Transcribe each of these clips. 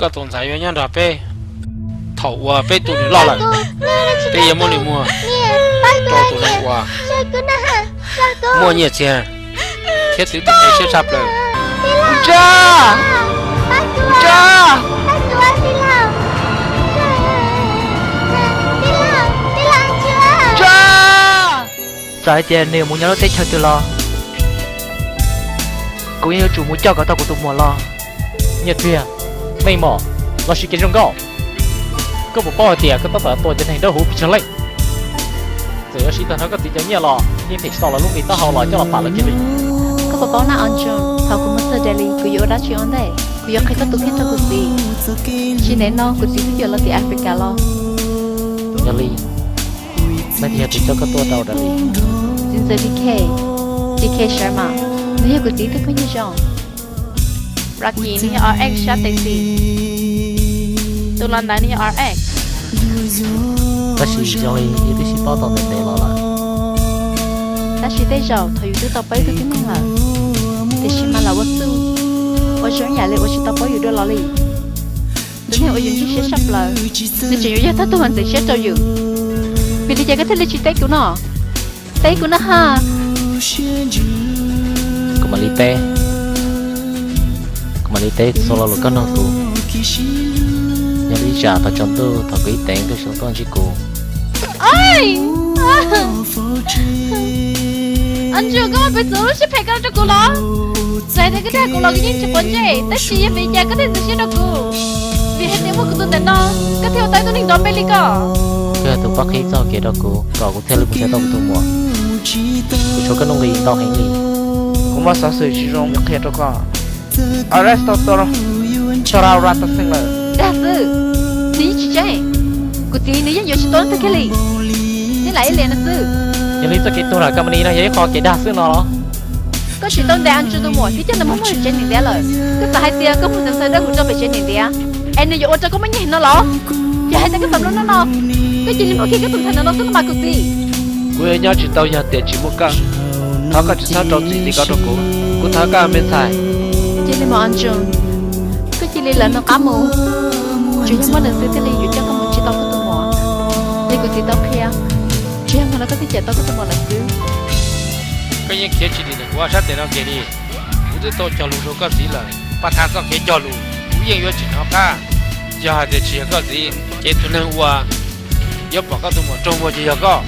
Koj tus ntxhais yuav nyob nrog peb. Thaum uas peb tu nws loj lawm, peb yuav muab nws muag rau tus neeg uas muaj nyiaj txiag thiab twv tau siab tshaj plaws. Kuv tsa, kuv tsa. Txawm hais tias nws yuav mus nyob lub teb chaws twg los, kuv yeej yuav tsum mus coj kom tau kuv tus muam los. Nyiaj txiag, meej mom, los sis kev zoo nkauj, koj puas paub hais tias koj tab tom tua cov neeg dawb huv pes tsawg leej? Txawm yuav siv tag nrho koj txiv cov nyiaj los yeej them tsis tau lawv lub nqi taub hau los coj los pam lawv kiag li. Koj puas paub na Arjun, thaum kuv mus txog Delhi kuv yuav ua dab tsi ua ntej? Kuv yuav qhia koj tus kheej rau kuv txiv. Tsis ntev no kuv txiv twb yuav los tim Africa los. Yog li, leej twg yog tus coj koj tuaj rau Delhi? Txiv ntxawm D K, D K Sharma, nws yog kuv txiv ib tug phooj ywg zoo. Rocky nws yog R X sab tes xis. Tus los ntawd nws yog R X. Tab sis zoo li yus twb sib paub tau ntev ntev los lawm. Tab sis tej zaum thaum yus twb tau paub ib tug tib neeg lawm, tiam sis mas lam ua txuj, ua zoo ib yam li ua tsis tau paub yus dua los li. Tus neeg uas yus ntsib siab tshaj plaws, nws tseem yuav yog thawj tug uas ntxeev siab rau yus. Vim li cas koj thiaj li tsis teb kuv no? Teb kuv no ha. Kuv mam li teb, kuv mam li teb txhua lo lus koj nug kuv. Yog li tsam tau tsaus ntuj thaum kuv ib teev koj tsis tuaj ntsib kuv. Arjun, koj muaj peev xwm lub siab phem ko rau kuv los? Txawm tias koj dag kuv los kuv yeej tsis quav ntsej, tab sis yog vim li cas koj thiaj ntxeev siab rau kuv? Vim hais tias muaj kuv tus ntawm no, koj thiaj ua tau ib tug neeg nrov npe li ko? Koj yog tus pab qhib txoj hau kev rau kuv kom kuv thiaj li mus nrhiav tau kuv tus muam. Kuv tshuav koj nuj nqis ntau heev li. Kuv muaj xov xwm tsis zoo yuav qhia rau koj. Arrest tau tus Rata Singh lawm. Dag xwb, nws yeej tsis tseeb. Kuv txiv nws yeej yuav tsis tua leej twg kiag li. Neb lam ib liam no xwb. Yog li txoj kev tuag nram company no yog ib qho kev dag xwb no los? Koj tsis tau ntes Arjun tus muam thiab coj nws mus muag tsev niam ntiav lawm. Koj xav hais tias koj muag tus ntxhais dawb huv rau pem tsev niam ntiav es nws yuav ua rau koj muaj nyiaj heev no los? Yog hais tias koj xav mloog no no, koj cia li muab kiag koj tus ntxhais no no xwb los mas kuv txiv. Kuv yuav nyob tsis tau yog tias tsis muaj koj. Thov koj tsis txhob rau txim li ko rau kuv, kuv thov koj me ntxhais. Cia li mus Arjun, koj cia li lawv nws qab mus. Tsuas yog muaj nws xwb thiaj li yuav coj koj mus ntsib tau koj tus muam li kuv txiv tau qhia. Tsuas yog mus no koj thiaj cawm tau koj tus muam lawm xwb. Koj yeej khiav tsis dim ntawm kuv ob sab tes no kiag li. Kuv twb tau cog lus rau koj txiv lawm, pab thaj txoj kev cog lus kuv yeej yuav tsis hnov qab. Yog hais tias tsis yog koj txiv ces tus neeg uas yuav pom koj tus muam raug muag ces yog koj.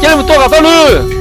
Cia li mus tua kom tau nws.